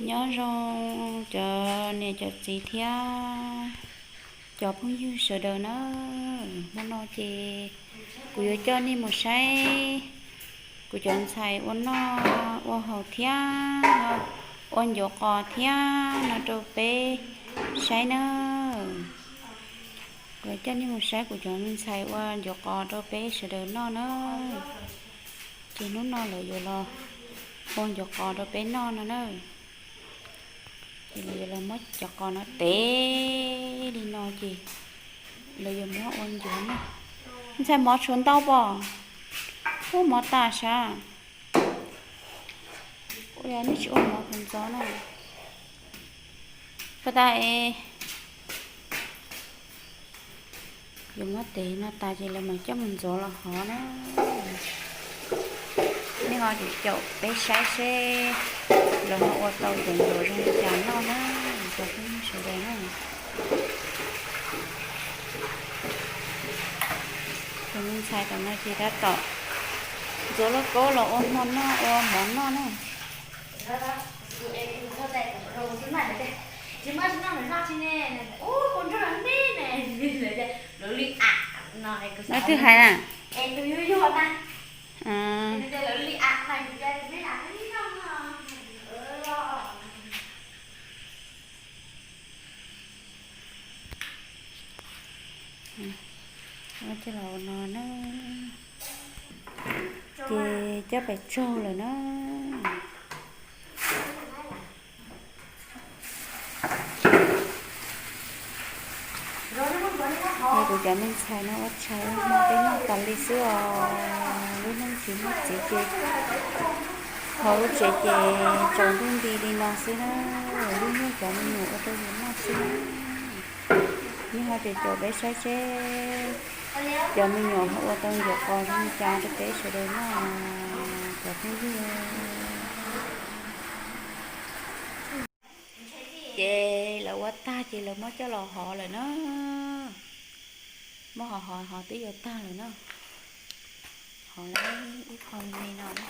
Nyob zoo cov niam cov txiv thiab cov phooj ywg sawv daws na. Hnub no ces kuv yuav coj nej mus saib kuv cov ntxhais ua noj ua haus thiab ua ncuav qos thiab no rau peb saib na. Kuv yuav coj nej mus saib kuv cov ntxhais ua ncuav qos rau peb sawv daws noj na. Ces hnub no lawv yuav los ua ncuav qos rau peb noj no na. Ces lawv yuav los muab cov qos no tev li no ces lawv yuav muab ua ncuav noj. Ntxhais, mov tshuav ntau pom? Ub, mov tas sav. Ua li nej tsis ua mov ntxov na. Pas tas es yuav muab tev no tas ces lawv mam coj mus ntxuav los hov na. Nej ho caum peb saib seb lawv ho ua tau cov ncuav zoo li cas noj na, cov phooj ywg sawv daws na. Tus me ntxhais tom no ces tab tom ntxuav lauj kaub los ua hmo noj ua mov noj na. Lawv twb hais na. Coj los ua no na. Ces coj pais tsaug lawm na. Yog kuv cov me ntxhais no ua tshais ua hmo peb noj tas li xwb os. Lub neej tsis muaj txiv ces hauv lub tsev ces tsaus ntuj nti li no xwb na. Lub neej cov me nyuam ua rau yus noj xwb na. Nej ho caum caum peb saib seb cov me nyuam ho ua tau ncuav qos zoo li cas rau peb sawv daws noj, cov phooj ywg. Ces lawv ua tag ces lawv muab coj los hov lawm na. Muab hov hov hov twb yuav tag lawm na. Hov ib qho me no na.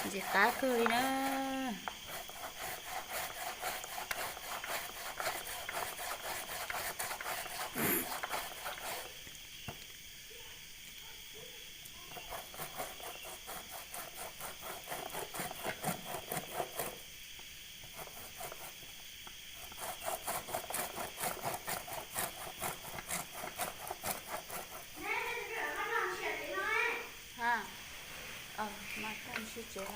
Ntxim qab kawg li na.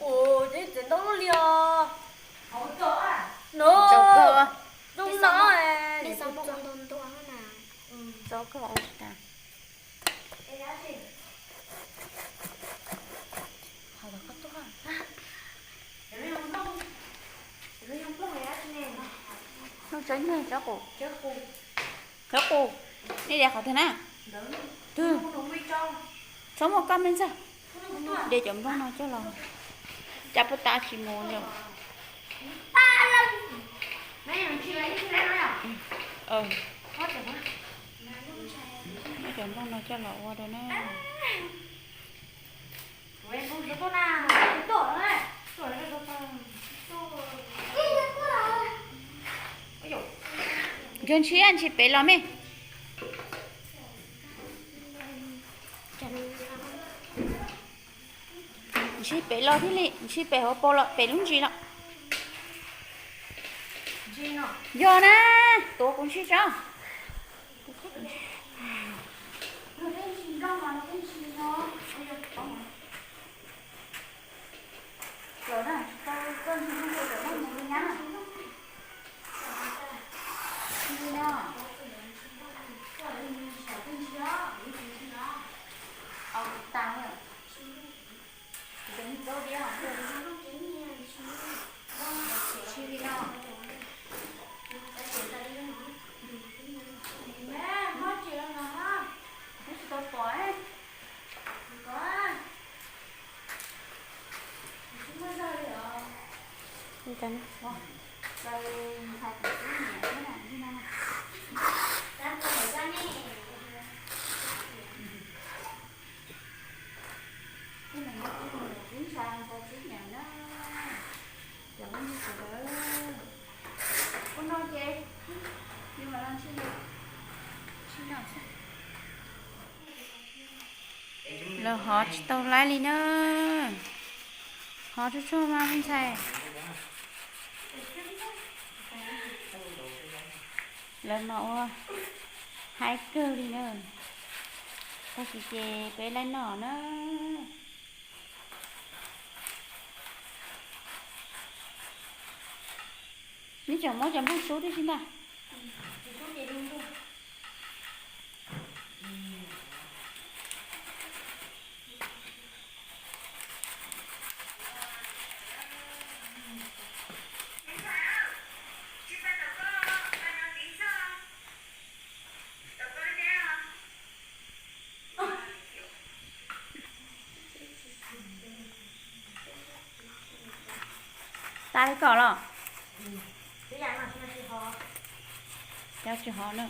Ua, tsev ntau luaj li os. No, zoo no. Txaus kawg. Noj tsawb nyeg, tsawb qus. Tsawb qus. Nej de qhov twg na? Twg? Txhob muaj kab me ntxawg. De cov nplooj no coj los. Cas puas tas tsis mus li. Muab cov nplooj no coj los ua rau na. Yog ntshis, ntshis pem los me. Ntshis pem los thiaj li, ntshis pem hauv paus los pem lub ntsis los. Yog na, tuav kuv ntshis tso. Lawv hov tsis tau laib li na. Hov tsuag tsuag mas me ntxhais. Lawv mas ua haib kawg li na. Tag kis ces peb laib noj na. Neb tseem muab cov nplooj sub tib si ntag. Tas li kom los? Cov tsis hov na.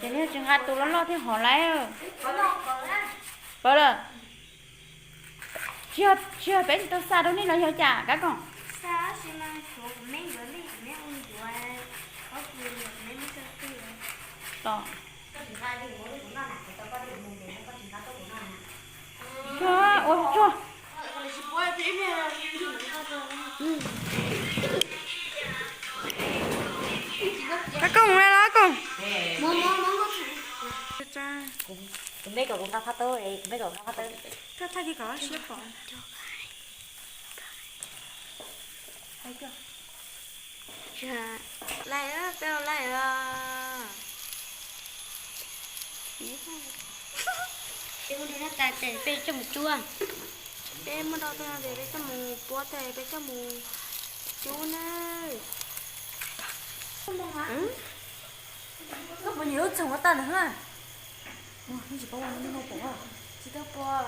Ces nej tsis nqa tus loj loj thiab hov lawm. Pawv lawm. Tsis yog, tsis yog peb tsis tau xa rau nej los yog cas kab koom? Tsuag, ua tsuag. Kab koom na los koom. Tus me kom kuv nqa phab taub, tus me kom nqa phab taub. Koj thaij li kom siab pom. Laij, peb ua laij os. Peb muab do tas ces peb coj mus cuab. Peb muab do tas ces peb coj mus puab tas peb coj mus cub na. Koj puas nyiam lub txoom ua tag ntawd na? Tsis tau puas.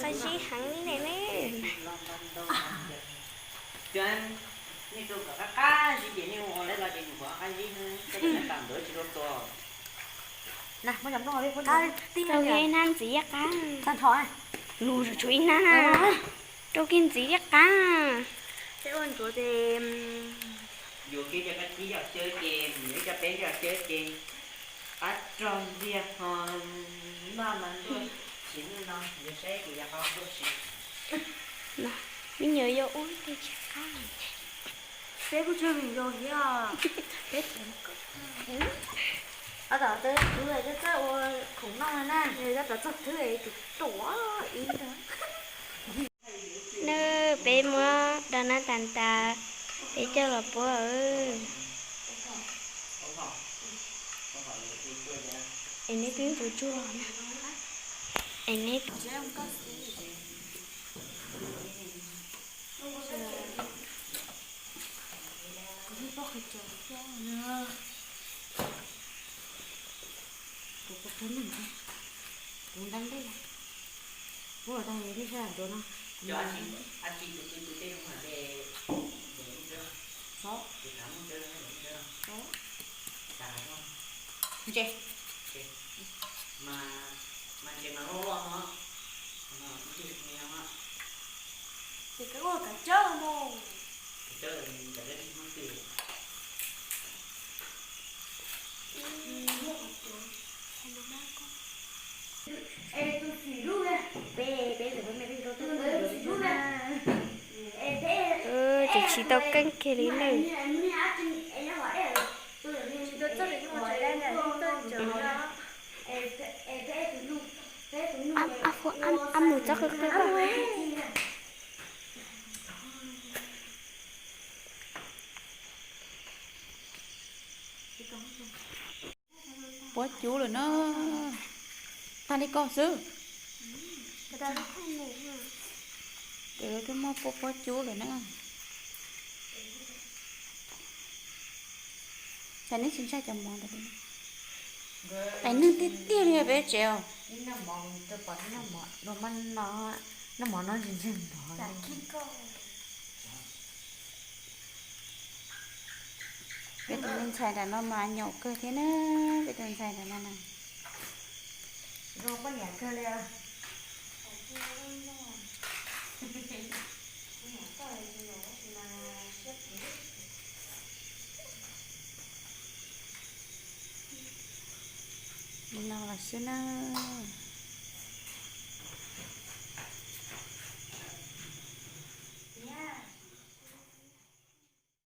Qab zib heev li ne. Qab zib heev li ne. Rau kiag ib hnab ntxiv ib qab. Lug tshuav ib hnab na. Rau kiag ntxiv ib qab. Yuav kiag cov kab tsib cov cawv ces, yuav cov peb cov cawv ces, qab rog ntiag ho noj mas ntuj, tsis noj no yuav saib kuv yog qab ntuj si. Me nyuam yaus ub tej tsis qab. Peb kuj tsis yog thiab. Peb tom txog thwv txawj ua khoom noj na, tab tom txog thwv tus ruam ib ntag. Nws peb muab do na tas tas, peb coj los puab. Es neb twb ntxuav tsuag na. Es neb Kuv ntab ntaj, kuv tag nej sab ntuav no. Ntse, mas ntse mas loj loj no. Ces koj ua kav cawj mus. Ces tsis tau keeb kiag li lawm. Ab mus txog qhov twg. Puab cub lawm na. Tag li ko xwb. Twb muaj puab puab cub lawm na. Cas neb tsis ntshai cov mov ntawd li? Tais neeg tiag tiag li peb tsev os. Noj mov no ntseeg ntseeg nrov. Peb tus me ntxhais nram no mas nyaum kawg thiab na, peb tus ntxhais nram no na. Zoo poj niam kawg li. No los xwb na.